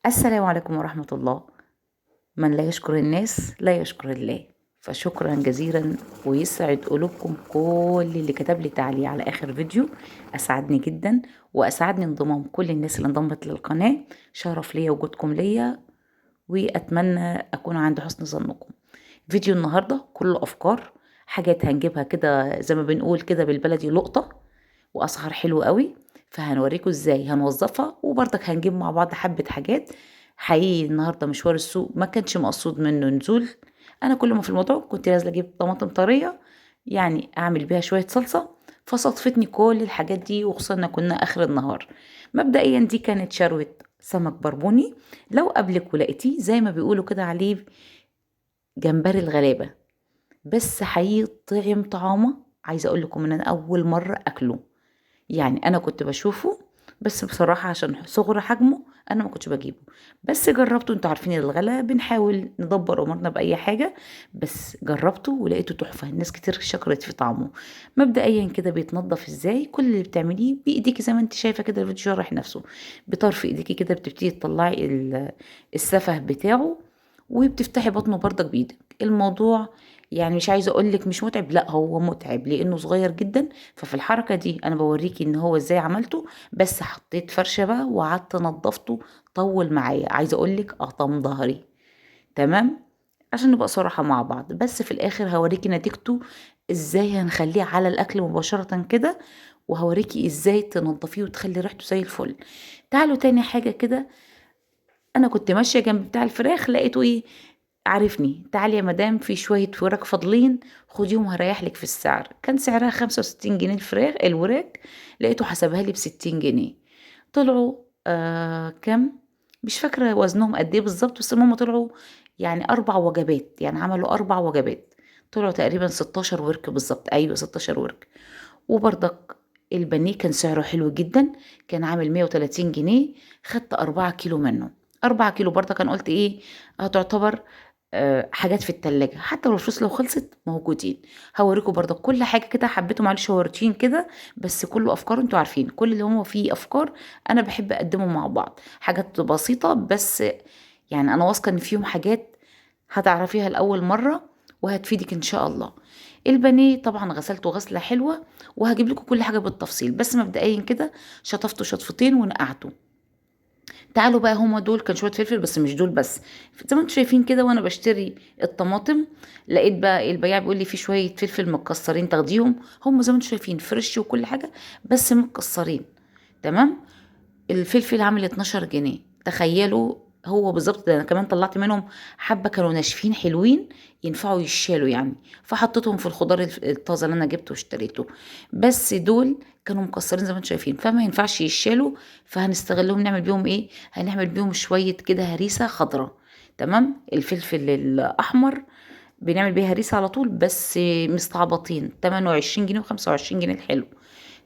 السلام عليكم ورحمة الله. من لا يشكر الناس لا يشكر الله. فشكرا جزيلا، ويسعد قلوبكم كل اللي كتب لي تعليق على اخر فيديو، اسعدني جدا واسعدني انضمام كل الناس اللي انضمت للقناة. شرف ليا وجودكم ليا، واتمنى اكون عند حسن ظنكم. فيديو النهارده كله افكار، حاجات هنجيبها كده زي ما بنقول كده بالبلدي لقطة، واسعار حلوة قوي، فهنوريكم ازاي هنوظفها، وبرضك هنجيب مع بعض حبه حاجات. حقيقي النهارده مشوار السوق ما كانش مقصود منه نزول، انا كل ما في الموضوع كنت نازله اجيب طماطم طرية يعني اعمل بيها شوية صلصه، فصدفتني كل الحاجات دي، وخصوصا ان كنا اخر النهار. مبدئيا دي كانت شروه سمك بربوني، لو قبلك ولقيتيه زي ما بيقولوا كده عليه جمبري الغلابة، بس حقيقي طعم طعامه عايزه اقول لكم ان انا اول مرة اكله. يعني انا كنت بشوفه بس بصراحة عشان صغر حجمه انا ما كنتش بجيبه، بس جربته. انتوا عارفين الغلا بنحاول ندبر امورنا باي حاجة، بس جربته ولقيته تحفة، الناس كتير شكرت في طعمه. مبدئيا كده بيتنضف ازاي؟ كل اللي بتعمليه بايديكي زي ما انت شايفه كده، الفيديو شارح نفسه، بطرف ايديكي كده بتبتدي تطلعي السفه بتاعه، وبتفتحي بطنه برضك بايدك. الموضوع يعني مش عايزه اقولك مش متعب، لا هو متعب لانه صغير جدا. ففي الحركة دي انا بوريكي ان هو ازاي عملته، بس حطيت فرشه بقى وقعدت نضفته، طول معايا عايزه اقولك قطم ظهري، تمام، عشان نبقى صراحة مع بعض. بس في الاخر هوريكي نتيجته ازاي هنخليه على الاكل مباشرة كده، وهوريكي ازاي تنضفيه وتخلي ريحته زي الفل. تعالوا تاني حاجة كده، انا كنت ماشية جنب بتاع الفراخ لقيته ايه، عارفني، تعالي يا مدام في شوية وراك فاضلين خديهم هريح لك في السعر. كان سعرها 65 جنيه الفراخ الوراك، لقيته حسبها لي ب60 جنيه. طلعوا كام مش فاكره وزنهم قد ايه بالظبط، بس المهم طلعوا يعني 4 وجبات، يعني عملوا 4 وجبات، طلعوا تقريبا 16 ورك بالظبط، ايوه 16 ورك. وبرضك البانيه كان سعره حلو جدا، كان عامل 130 جنيه، خدت 4 كيلو منه. 4 كيلو برضك انا قلت ايه هتعتبر حاجات في التلاجة، حتى لو الفلوس لو خلصت موجودين. هوريكم برضك كل حاجة كده حبيته، معلش هو روتين كده بس كله افكار، انتوا عارفين كل اللي هو فيه افكار انا بحب اقدمه مع بعض، حاجات بسيطة بس يعني انا واثقة ان فيهم حاجات هتعرفيها لاول مرة وهتفيدك ان شاء الله. البانيه طبعا غسلته غسلة حلوة، وهجيب لكم كل حاجة بالتفصيل، بس مبدئيا كده شطفته شطفتين ونقعته. تعالوا بقى هما دول كان شوية فلفل بس مش دول بس، زي ما انتم شايفين كده وانا بشتري الطماطم لقيت بقى البياع بيقول لي في شوية فلفل متكسرين تاخديهم، هم زي ما انتم شايفين fresh وكل حاجة بس متكسرين، تمام. الفلفل عامل 12 جنيه، تخيلوا هو بالظبط ده. انا كمان طلعت منهم حبه كانوا ناشفين حلوين ينفعوا يشالوا يعني، فحطيتهم في الخضار الطازه اللي انا جبته واشتريته، بس دول كانوا مكسرين زي ما انتم شايفين فما ينفعش يشالوا، فهنستغلهم نعمل بيهم ايه؟ هنعمل بيهم شوية كده هريسه خضراء، تمام. الفلفل الاحمر بنعمل بيها هريسه على طول، بس مستعبطين 28 جنيه و25 جنيه الحلو،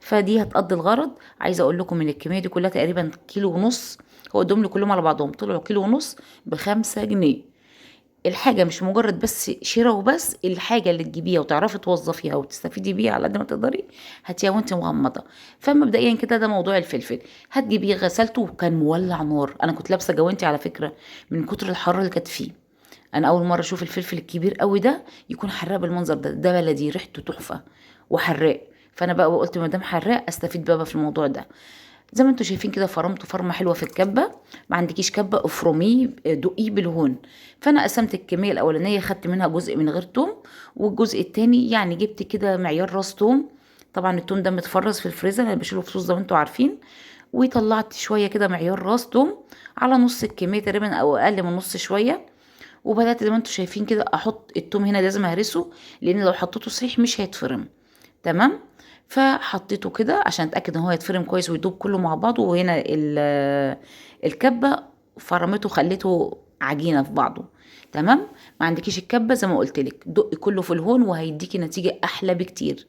فدي هتقضي الغرض. عايزه اقول لكم ان الكمية دي كلها تقريبا كيلو ونص، هو ادهم لي كلهم على بعضهم طلعوا كيلو ونص ب5 جنيه. الحاجة مش مجرد بس شراء وبس، الحاجة اللي تجيبيها وتعرفي توظفيها وتستفيدي بيها على قد ما تقدري هاتيها وانت مغمضه. فمبدئيا كده ده موضوع الفلفل. هتجيبيه غسلته وكان مولع نار، انا كنت لابسه جوانتي على فكرة من كتر الحرارة اللي كانت فيه. انا اول مرة اشوف الفلفل الكبير قوي ده يكون حراق بالمنظر ده، ده بلدي ريحته تحفة وحراق، فانا بقى قلت ما دام حراق استفيد بقى في الموضوع ده. زي ما انتم شايفين كده فرمته فرمه حلوة في الكبه، ما عندكيش كبه افرميه دقيه بالهون. فانا قسمت الكمية الاولانية، خدت منها جزء من غير توم، والجزء التاني يعني جبت كده معيار راس توم، طبعا التوم ده متفرز في الفريزر انا بشيله فصوص زي ما انتم عارفين، وطلعت شوية كده معيار راس توم على نص الكمية تقريبا او اقل من نص شوية. وبدات زي ما انتم شايفين كده احط التوم هنا، لازم اهرسه لان لو حطيته صحيح مش هيتفرم، تمام. فحطيته كده عشان اتاكد ان هو يتفرم كويس ويدوب كله مع بعضه. وهنا الكبه فرمته خليته عجينه في بعضه، تمام. ما عندكيش الكبه زي ما قلت لك دقي كله في الهون وهيديكي نتيجة احلى بكتير.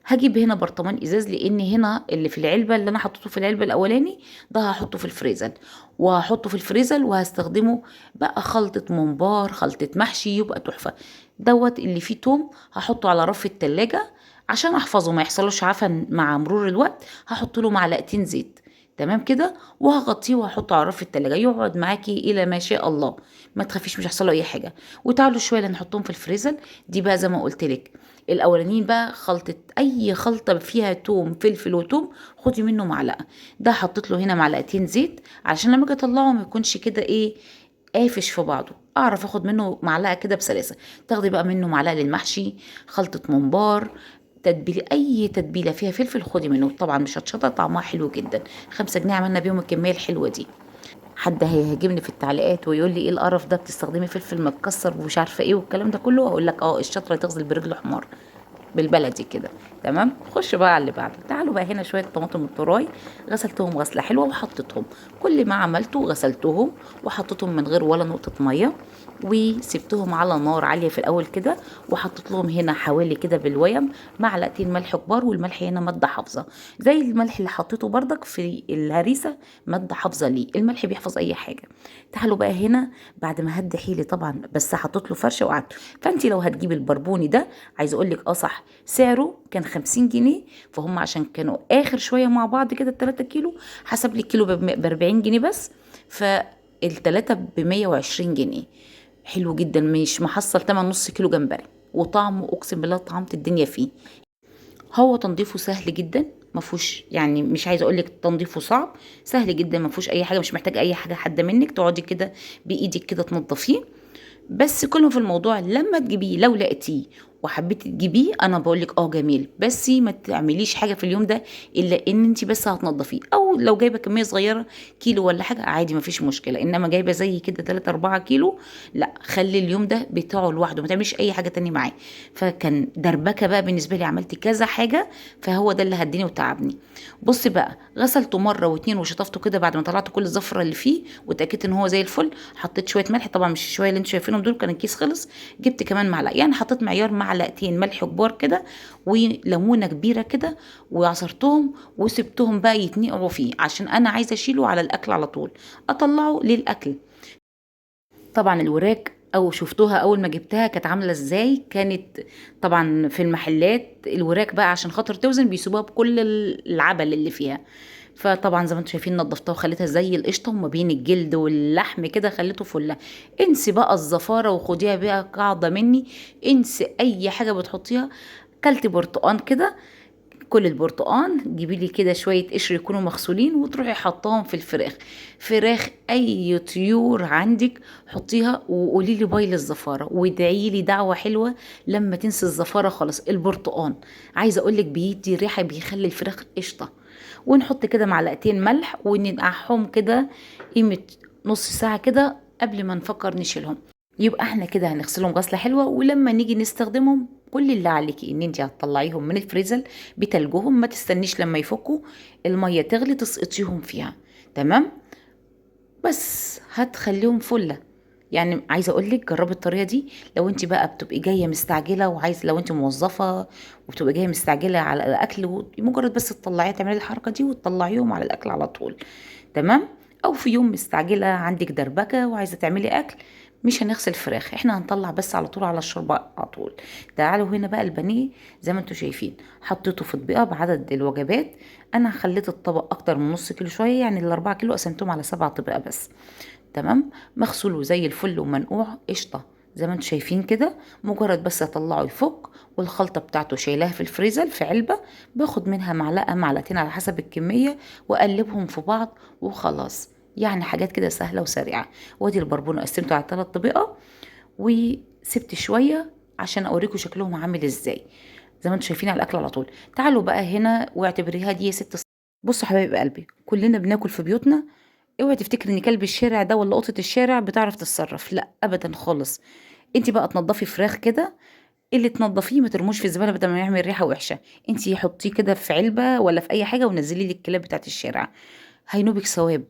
هجيب هنا برطمان ازاز، لان هنا اللي في العلبة اللي انا حطيته في العلبة الاولاني ده هحطه في الفريزر، وهحطه في الفريزر وهستخدمه بقى خلطه ممبار خلطه محشي يبقى تحفة. دوت اللي فيه توم هحطه على رف التلاجة عشان احفظه ما يحصلوش عفن مع مرور الوقت. هحط له معلقتين زيت، تمام كده. وهغطيه وهحطه على رف التلاجة، يقعد معاكي الى ما شاء الله، ما تخافيش مش هيحصل له اي حاجة. وتعالوا شوية اللي نحطهم في الفريزر. دي بقى زي ما قلت لك الاولانيين بقى خلطه، اي خلطه فيها توم فلفل وتوم خدي منه معلقه. ده حطيت له هنا معلقتين زيت علشان لما اجي اطلعه ما يكونش كده ايه قافش في بعضه، اعرف اخد منه معلقه كده بسلاسة. تاخدي بقى منه معلقه للمحشي، خلطه ممبار، تتبيله، اي تتبيله فيها فلفل خدي منه، طبعا مش هتشطه، طعمها حلو جدا. 5 جنيه عملنا بيهم الكمية الحلوة دي. حد هيهاجمني في التعليقات ويقول لي ايه القرف ده، بتستخدمي فلفل متكسر ومش عارفه ايه والكلام ده كله، اقول لك الشطره تغسل برجل حمار بالبلدي كده. تمام. خش بقى على اللي بعده. تعالوا بقى هنا شوية طماطم الطراي، غسلتهم غسله حلوة وحطيتهم، كل ما عملته غسلتهم وحطيتهم من غير ولا نقطة مية، وسبتهم على نار عالية في الاول كده، وحطيت لهم هنا حوالي كده بالويم معلقتين ملح كبار، والملح هنا مادة حافظه زي الملح اللي حطيته بردك في الهريسه، مادة حافظه ليه، الملح بيحفظ اي حاجة. تعالوا بقى هنا بعد ما هد حيلي طبعا، بس حطيت له فرشه وقعدت. فانت لو هتجيبي البربوني ده عايزه اقول لك صح سعره كان 50 جنيه، فهم عشان كانوا اخر شوية مع بعض كده 3 كيلو، حسب لي الكيلو ب 40 جنيه بس، فالتلاتة ب 120 جنيه. حلو جدا، مش محصل تمن نص كيلو جمبري، وطعمه اقسم بالله طعمت الدنيا فيه. هو تنظيفه سهل جدا، ما فيهوش يعني مش عايزه اقول لك تنظيفه صعب، سهل جدا، ما فيهوش اي حاجة، مش محتاج اي حاجة حد منك، تقعدي كده بايدك كده تنظفيه. بس كله في الموضوع لما تجيبيه، لو لقيتيه وحبيتي تجيبيه انا بقول لك جميل، بس ما تعمليش حاجة في اليوم ده الا ان انت بس هتنضفيه، او لو جايبه كمية صغيرة كيلو ولا حاجة عادي ما فيش مشكلة، انما جايبه زي كده 3 4 كيلو لا، خلي اليوم ده بتاعه لوحده، ما تعمليش اي حاجة تانية معاه. فكان دربكه بقى بالنسبة لي، عملت كذا حاجة، فهو ده اللي هديني وتعبني. بصي بقى غسلته مرة واتنين وشطفته كده بعد ما طلعت كل الزفره اللي فيه واتاكدت ان هو زي الفل. حطيت شوية ملح، طبعا مش شوية اللي انتوا شايفينهم دول، كان الكيس خلص، جبت كمان معلقه، يعني حطيت معيار معلقتين ملح كبار كده وليمونه كبيرة كده، وعصرتهم وسبتهم بقى يتنقعوا فيه عشان انا عايزه اشيله على الاكل على طول، اطلعه للاكل. طبعا الوراك او شفتوها اول ما جبتها كانت عامله ازاي، كانت طبعا في المحلات الوراك بقى عشان خاطر توزن بيسيبوها بكل العبل اللي فيها. فطبعا زي ما انتم شايفين نضفتها وخليتها زي القشطه، وما بين الجلد واللحم كده خليته فله. انسي بقى الزفاره وخديها بقى قاعدة مني، انسي اي حاجة بتحطيها. كلتي برتقان كده، كل البرتقان جيبي لي كده شوية قشر يكونوا مغسولين وتروحي حطاهم في الفراخ، فراخ اي طيور عندك حطيها، وقولي لي باي للزفاره، وادعي لي دعوه حلوة لما تنسي الزفاره خالص. البرتقان عايزه اقول لك بيدي ريحه، بيخلي الفراخ قشطه. ونحط كده معلقتين ملح وننقعهم كده قيمة نص ساعة كده قبل ما نفكر نشيلهم. يبقى احنا كده هنغسلهم غسله حلوة، ولما نيجي نستخدمهم كل اللي عليكي ان انت هتطلعيهم من الفريزر بتلجهم، ما تستنيش لما يفكوا المية تغلي تسقطيهم فيها. تمام، بس هتخليهم فله. يعني عايزه اقول لك جربي الطريقة دي لو انت بقى بتبقي جاية مستعجلة، وعايز لو انت موظفة وبتبقي جاية مستعجلة على الاكل، مجرد بس تطلعيها تعملي الحركة دي وتطلعيهم على الاكل على طول. تمام، او في يوم مستعجلة عندك دربكه وعايزه تعملي اكل، مش هنغسل فراخ، احنا هنطلع بس على طول على الشوربة على طول. تعالوا هنا بقى البانيه زي ما انتم شايفين حطيته في اطبيقه بعدد الوجبات. انا خليت الطبق اكتر من نص كيلو شوية، يعني ال4 كيلو قسمتهم على 7 اطباق بس. تمام، مغسول وزي الفل ومنقوع قشطه زي ما انتم شايفين كده، مجرد بس اطلعه يفك، والخلطه بتاعته شايلاها في الفريزر في علبة، باخد منها معلقه معلقتين على حسب الكمية واقلبهم في بعض وخلاص. يعني حاجات كده سهلة وسريعة. وادي البربون قسمته على 3 طبقه وسبت شوية عشان اوريكم شكلهم عامل ازاي زي ما انتم شايفين على الاكل على طول. تعالوا بقى هنا واعتبريها دي يا ست. بصوا حبايب قلبي، كلنا بناكل في بيوتنا، اوعي تفتكري ان كلب الشارع ده ولا قطة الشارع بتعرف تتصرف، لا ابدا خالص. انت بقى تنضفي فراخ كده، اللي تنضفيه ما ترموش في الزبالة بدل ما يعمل ريحه وحشة، انت حطيه كده في علبة ولا في اي حاجة ونزليه للكلاب بتاعت الشارع، هينوبك ثواب.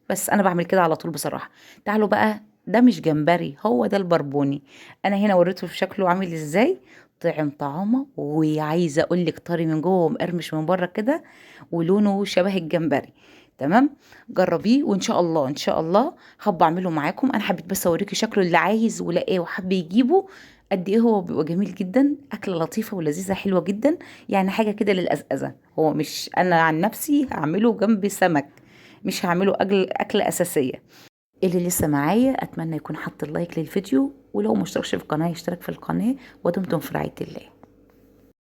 بس انا بعمل كده على طول بصراحة. تعالوا بقى، ده مش جمبري، هو ده البربوني. انا هنا وريته في شكله عامل ازاي، طعم طعامه، وعايزه اقول لك طري من جوه ومقرمش من بره كده، ولونه شبه الجمبري. تمام، جربيه وان شاء الله ان شاء الله هبقى اعمله معاكم. انا حبيت بس اوريكي شكله، اللي عايز ولاقاه وحب يجيبه قد ايه هو بيبقى جميل جدا، اكله لطيفة ولذيذه حلوة جدا، يعني حاجة كده للأزأزه. هو مش انا عن نفسي هعمله جنب سمك، مش هعمله اكله اساسية. اللي لسه معايا اتمنى يكون حط ال like للفيديو، ولو ما اشتركش في القناة يشترك في القناة، ودمتم في رعاية الله.